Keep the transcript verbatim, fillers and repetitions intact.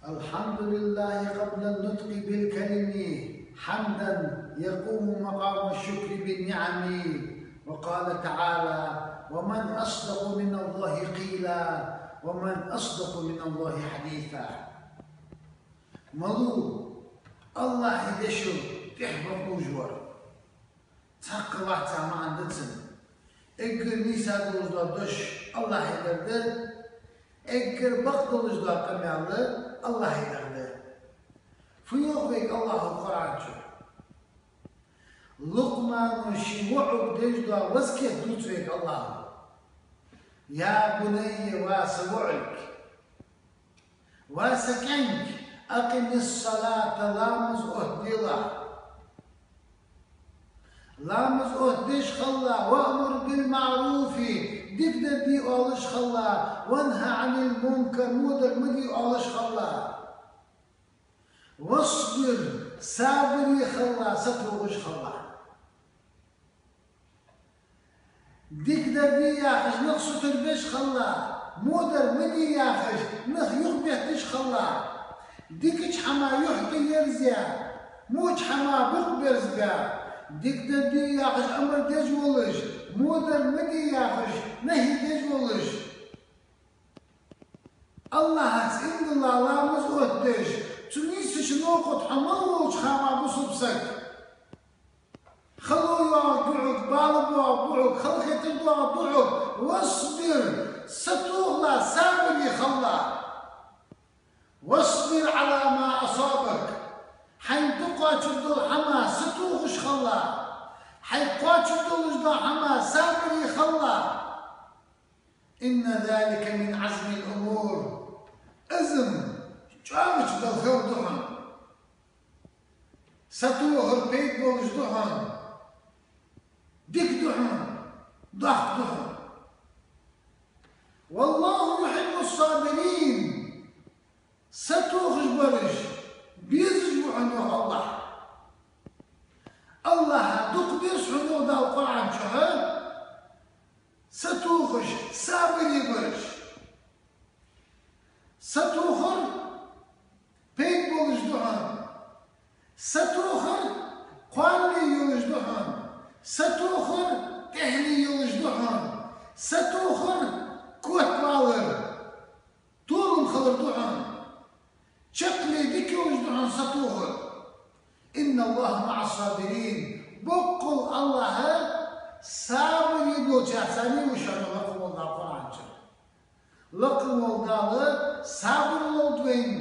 الحمد لله قبل النطق بالكلم، حمدا يقوم مقام الشكر بالنعم. وقال تعالى: ومن أصدق من الله قيلا، ومن أصدق من الله حديثا. Малув Аллахӏа дешал тӏех бакъуж вар? Цхьаккха вац цун маӏан да цун. Эггара нийса долаш дола дош Аллахӏа дар да, эггара бакъ долаш дола къамаьл Аллахӏа дар да. Фу йоах вайга Аллахӏа Къуръан чу? Лукъмана ший воӏага деш дола васкет дувц вайга Аллахӏа. يا بني, ва са воӏалг, ва са кӏаьнк, أقم الصلاة, ламаз оттаделахь. Ламаз оттадеш хилалахь, وأمر بالمعروف, дика дар де оалаш хилалахь, وانه عن المنكر, во дар ма де оалаш хилалахь. واصبر, сабаре хилалахь, сатохаш хилалахь. Дика дар де яхаш, нах сутара беш хилалахь, во дар ма де яхаш, нах юхабетташ хилалахь. Дикача хӏаман юхь тӏаерзаяь, воча хӏаман букъ берзабаь, дика дар де яхаш амар деш волаш, во дар ма де яхаш, нахӏи деш волаш. Аллахӏаца иман дилла ламаз оттадеш, цу нийсача новкъа тӏа хьо мел волча хана бусалба саг. Хало йоагӏа духьалга, бала боагӏа духьалга, халахетар доагӏа духьалга, واصبر, сатохалахь, сабаре хилалахь. واصبر على ما أصابك, хьайна тӏакхоачаш дола хӏама сатохаш хилалахь, хьайга кхоачаш долаш дола хӏама сабаре хилалахь. إن ذلك من عزم الأمور. Из чӏоагӏача балхех да хьона. Сатохар пайда болаш да хьона, дика да хьона, доккха да хьона. والله يحب الصابرين. Сатохаш бараш безаш ва хьона, йоах Аллахӏа. Аллахӏа дукха безаш ва хьона, йоах Дала Къуръан чу, сатохаш, сабаре бараш. Сатохар пайда болаш да хьона. Сатохар кхоалле йолаш да хьона. Сатохар тӏехьале йолаш да хьона. Сатохар котвалар, толам хилар да хьона. Чаккхе дика йолаш да хьона сатохар. إن الله مع الصابرين. Боккъал Аллахӏ сабаре болчарца ва шоана, лакха вола Дала Къуръан чу. Лакха вола Дала сабар лолда вайна.